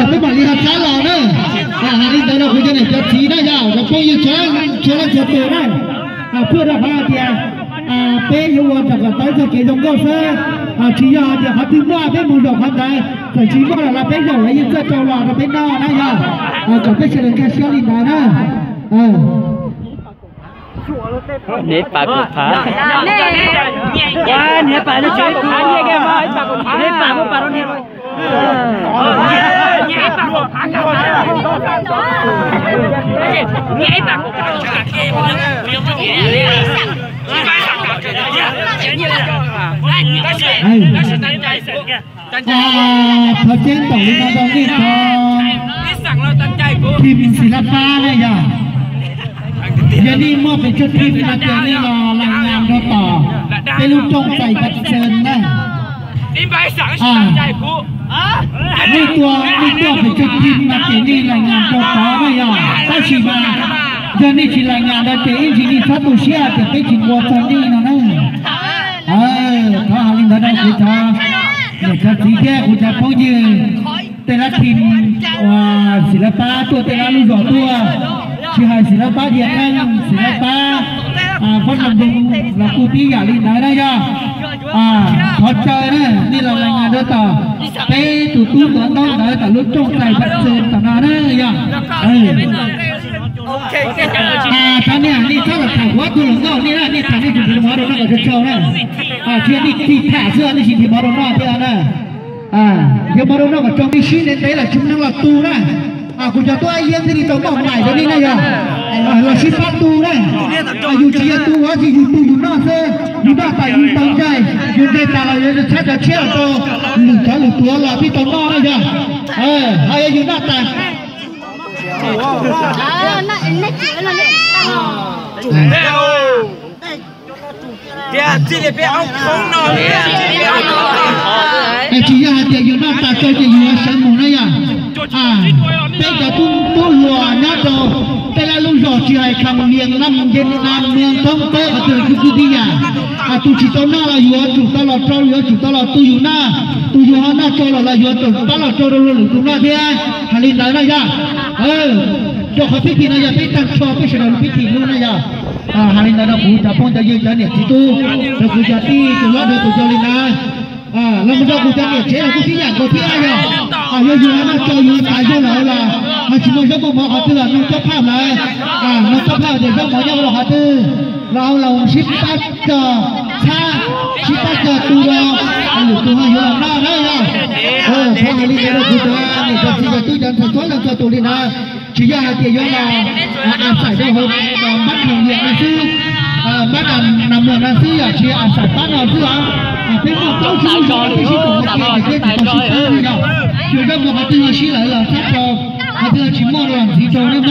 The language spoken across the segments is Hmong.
Peb mam li ho txhab los na. Hais li ntawd rau kuv cov niam cov txiv na yog cov phooj ywg txhua leej txhua tus na. Phuaj rau qhov hais tias peb yuav ua rau kom tau ib txoj kev zoo nkauj xwb. Tsis yog hais tias qhov twg muaj peb mus zaum qhov ntawd, txawm tsis muaj los peb zaum los yeej txawj rau los rau peb noj na yog. Kom peb sawv daws nkag siab li ntawd na. Niam ib pas kuv phav. Niam ib pas no tsis ib kuv, niam ib pas muab pas rau niam. Thov ceeb toom li no rau nej cov team Xis Lab Pab na yog, yog nej muaj pes tsawg team no ces nej los laj nyas nrog tom peb lub rooj txais Pab Xees na. Nej tuaj, nej tuaj pes tsawg team no ces nej laj nyas nrog tod na yog, tab sis mas yog nej tsis laj nyas ntawd ces ib ntsis nej txhob tu siab tias peb tsis ua txog nej no na. Thov hais li ntawd rau kuv cov niam cov txiv thiab kuv cov phooj ywg tej lab team uas Xis Lab Pab tuaj, tej lab lub zos tuaj, tsis hais Xis Lab Pab Dias Theej, Xis Lab Pab Fab Nam Doos los kuj tib yam li ntawd na yog. Thov caw na, nej los laj nyas nrog tom peb tus tub ntawv ntawd tom lub rooj txais Pab Xees tom no na yog. Thov nej, nej txhob los tham kuv ob tug hluas nkauj, nej na, nej tham nej tsis nrhiav mov rau noj kom tsau tsau na. Tsis yog nej tsis tham xwb, nej tsis nrhiav mov rau noj thiab na. Nrhiav mov rau noj kom tsau, nej sib ntev ntev los tsis muaj neeg los tu na. Kuv cov tub Ab Yeeb thiaj li tau noj mais rau nej na yog. Los sib pab tu na. Yus tsis yog tu ua tsis, yus tu yus noj xwb, yus noj tas yus tau ncaig, yus ncaig tas los yuav txhab cov tshiab los rau lwm cov lwm tus los thiaj tau noj na yog. Ho yog yus noj tas Es tsis yog hais tias yus noj tas tsau ces yus sawv mus na yog. Peb cov tub hluas nyob rau tej lab lub zos tsis hais Kham Lias, Nam Nce, Nam Nce Thoob Peb qhov twg kuj tib yam. Tus tsis tau noj los yuav tsum tau los rau, yuav tsum tau los tu yus noj. Tus yus ho noj tsau los los yuav tsum pab los rau rau lwm tus noj thiab. Hais li ntawd na yog. Rau qhov pib thim no yog peb tag nrho peb sawv daws lub pib thim lub na yog. Hais li ntawd rau kuv cov phooj cov ywg cov niam txiv tub, rau kuv cov tij tus hlob rau tus yau li ntawd. Los mus rau kuv cov niam tsev los kuj tib yam nkaus thiab yog. Yog yus noj tsau yus tas zog lawm los ho tsis muaj zaub muaj mov qhov twg los nug cob phaj lawm, nug cob phaj tias zaub mov nyob rau qhov twg, los los sib pab cog txhab, sib pab cog tu rau lwm tus ho yuav los noj na yog. Thov hais li ntawd rau kuv cov niam cov txiv cov tub cov ntxhais txhua leej txhua tus li ntawd. Tsis yog hais tias yuav los a xais rau hauv Mab Nam Muas no xwb, Mab Nam Muas no xwb yog tsis a xais pab no xwb os. Peb muaj plaub tsib lub zos peb sib koom ua ke ces peb tsis tau sib pab li yog. Tsuas zaub mov qhov twg ho sib lawm los txhab rau, qhov twg ho tsis muaj los ntxiv rau nej mog.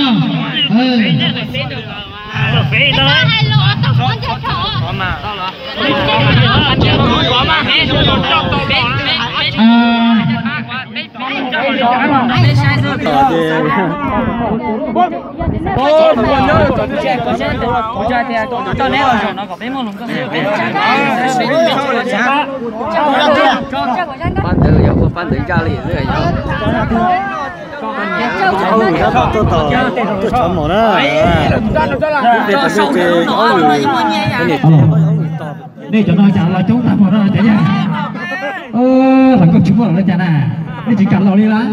Pab ntawd yog ua pab ntawd ncaj li xwb yog. Tuaj tom tuaj tshov mom na. Tej pab sawv ces ob lwm, nej cov no cas los coob tag npaum no cov yawg. Hluas nkauj tsis muaj los cas na, nej tsis kam los li lawm.